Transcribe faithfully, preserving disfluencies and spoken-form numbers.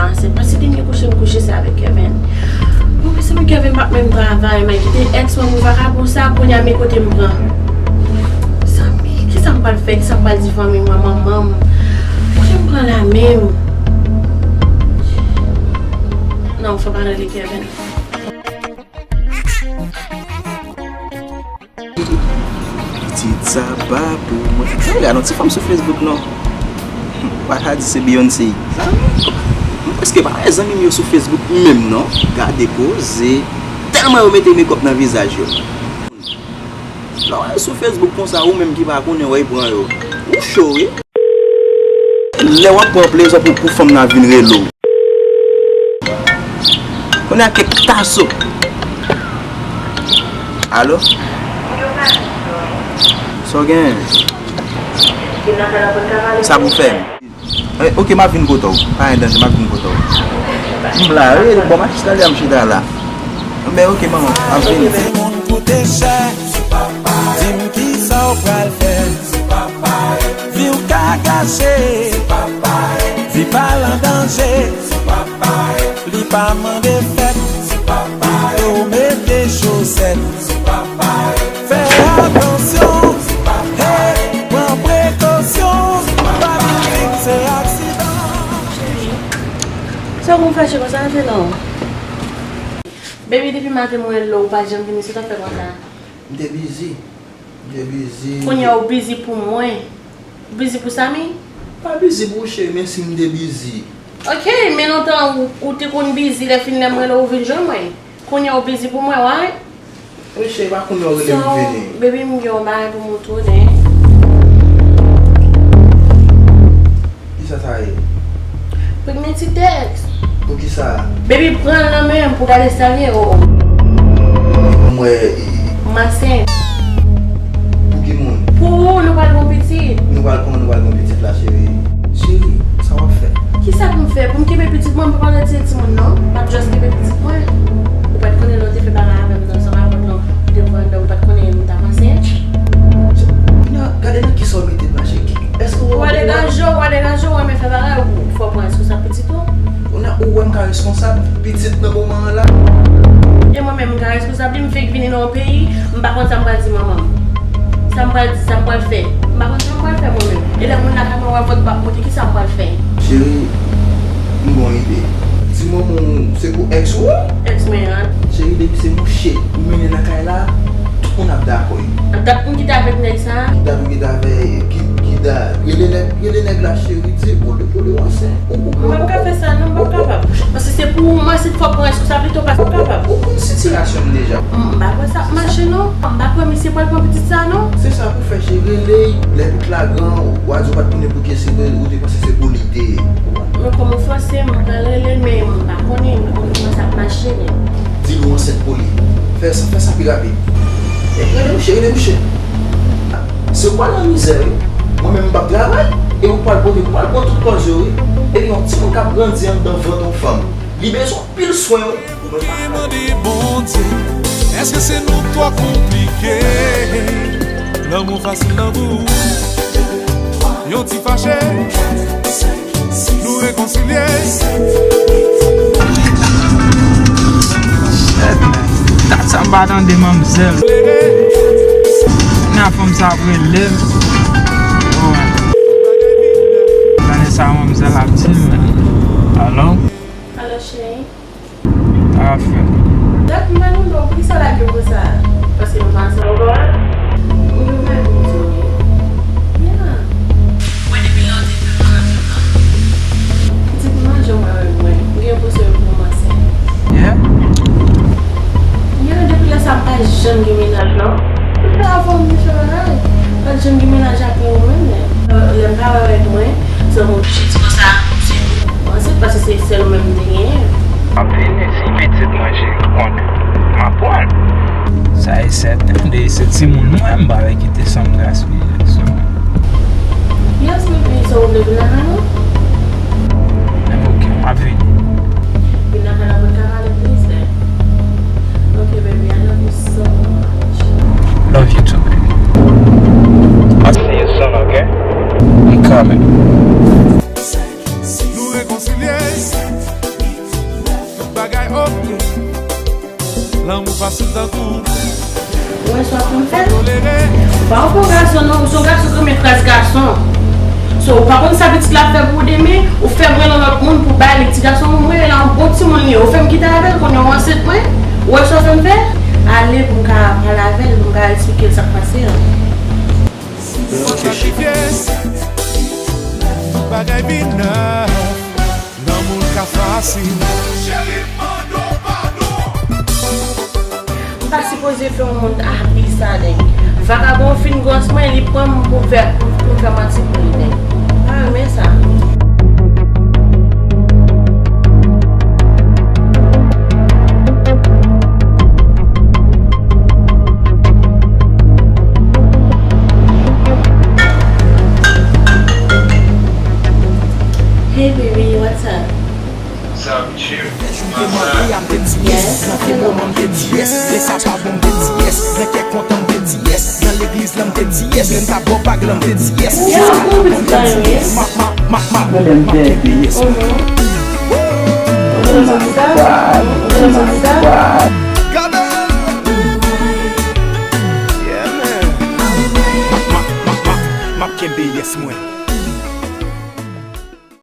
Ansent, paske depi m kouche, m kouche se avèk Kevin. Bon, men se mwen Kevin pa menm travay, men kite ex mwen pou vakabon sa, kounye a men kote m pran. Zanmi, kisa m pral fè, kisa m pral di fanmi mwen, manman m? Kote m pran la menm? Non, fò pa rele Kevin. Pitit sa pa pou mwen. Sa gade yon ti fanm sou Facebook non. Ou pa ta di se Beyoncé. Mwen prèske pa wè zanmi m yo sou Facebook menm non. Gade koze. Tèlman yo mete makeup nan vizaj yo. Lè w al sou Facebook konsa, ou menm ki pa konnen, w ap pran yo. Ou cho wi. Lè w ap pran plezi pou, pou fanm nan vin rele w. Kounye a kèk taso. Alo? Sa w genyen? Sa pou fè? Eh, ok, m ap vin kote w. Pa gen danje, m ap vin kote w. M la, wi, bon, m ap chita la, m chita la. Men ok, manman, m ap vini. Leve moun koute chè. Di m kisa w pral fè. Vi w ka gache. Vi pa l an danje. Li pa mande fèt. Pito mete chosèt. Fè atansyon. Hey, pran prekosyon. Pa vin di m se aksidan. Sa w konn fache konsa, Feno? Baby, depi maten mwen rele w, ou pa janm vini, sa w t ap fè konsa? M te bizi. M te bizi. Kounye a ou bizi pou mwen. Ou bizi pou Samy? Pa bizi pou ou, cheri, men si m te bizi. Ok, men lontan ou, ou te konn bizi, lè fin lè m rele w, ou vin jwenn mwen. Kounye a ou bizi pou mwen, why? Wi, cheri, pa kounye a ou rele m vini. So, baby, m gen yon bagay pou m retounen. Kisa sa ye? Premye ti tèks. Poukisa? Baby, pran l nan men m pou gade sa l ye, o, o. M wè, i, i. M ansent. Pou ki moun? Pou ou, nou pral gon pitit. Nou pral, kòman nou pral gon pitit la, cheri? Cheri, sa w ap fè? Kisa pou m fè? Pou m kenbe pitit mwen, m pa pral retire timoun non. M ap just kenbe pitit mwen. Ou pa t konnen lè w te fè bagay avè m nan, sa pa vre non. Ou te pran dan, ou pa t konnen m t ap ansent. Kounye a, gade nan kisa w mete m la, cheri. Èske w... Ou pa degaje w, ou pa degaje w, ou renmen fè bagay, ou fò pran responsab pitit ou. Kounye a, ou wè m ka responsab pitit nan moman an la? E mwen menm, m ka responsab li, m fenk vini nan yon peyi, m pa konn sa m pral di manman m. Sa m pral di, sa m pral fè. M pa konn sa m pral fè mwen menm. E lè moun lakay mwen wè vòt m p ap monte, kisa m pral fè? Cheri, m gon ide. Di manman w se pou ex ou an? Ex mwen an. Cheri, depi se mouche ou mennen nan kay la, tout moun ap dakò. Dat m kite avèk nèg sa a. Ki dat ou kite avèk, ki, ki dat? Rele nèg, rele nèg la, cheri, di pou li, pou li w ansent. Ou, ou, ou, ou. M p ap ka fè sa non, m p ap kapab. Paske se pou ou m ansent, fò w pran responsabilite w, paske m p ap kapab. Ou, ou, ou konn sitiyasyon m deja. M, m pa kwè sa ap mache non. M pa kwè misye pral pran pitit sa non. Se sa pou fè, cheri, rele l, lè pitit la gran, w a di w pa t konnen pou kiyès se, ou te panse se pou li te ye. Men kòm ou fòse m, m pral rele l, men m pa konnen, m pa konnen kòman sa ap mache, men. Di l ou ansent pou li. Fè sa, fè sa pi rapid. E, rele mouche, rele mouche. Se ou pral nan mizè, wi. Mwen menm, m p ap travay, e ou pral pote, ou pral pran tout kòz yo, wi. Epi yon timoun k ap grandi anndan vant yon fanm, li bezwen anpil swen, wi. Mwen mande Bondye, èske se nou k twò konplike? Lanmou fasil nan gou. Yon ti fache, nou rekonsilye. Dat sa m pa tande manmzèl. Nan fanm sa ap rele m. Bon. Tande sa manmzèl ap di m. Alo? Alo, cheri. Sa ap fèt? Dat m pa tande w, poukisa w lage m konsa? Paske nou pa ansanm ankò a? M gen bagay pou m di w, wi. Yeah. Mwen depi lè w te fè m nan avyòn nan. Pitit manje w pa wè mwen. M gen enpresyon pou m ansent. Yeah? Yeah, depi lè sa m pa janm gen mennaj non. Tout sa fò m fè bagay. Pa janm gen mennaj apre ou menm, men. Lè m pa wè w avèk mwen, se yon oblije di konsa, se ou ansent, paske se sèl ou menm m te genyen. M ap vini, si pitit mwen jere kont, m ap pran l. Sa e sèten, de se timoun mwen, m pa vle kite san m gaspiye. So. Yes, baby, so ou vle vin lakay nou? Ok, m ap vini. Vin lakay la pou n ka pale plis, then. Ok, baby, I love you so much. Love you too, baby. I'll see you soon, okay? I'm coming. Rekonsilye, tout bagay oke. Lanmou fasil tankou. Ou wè sa w ap fè? Tolere. Pa w pran gason non, ou se yon gason ki renmen kraz gason. So, ou pa konn sa pitit la ap fè pou ou demen, ou fè m rele yon lòt moun pou bay li. Ti gason mwen rele la, yon bon timoun li ye. Ou fè m kite avè l, kounye a w ansent mwen. Ou wè sa w fè m fè? Ale pou m ka pale avè l, pou m ka eksplike l sa k pase an. Mwen sakrifye, tout bagay vin nèf. Lanmou ka fasil. Cheri, m mande w padon. M pa sipoze fè yon moun abi sa, nèg. Vakabon fin gwòs mwen, li pran m pou fè, pou, pou fè manti pou li, nèg. M pa renmen sa. Hey baby, what's up? What's up, Chief? Yes, I feel good. Yo, kou pitit la yo ye. Mwen menm bèbè. Oh my God. Oh my God. Yeah, man. M ap kenbe yes mwen.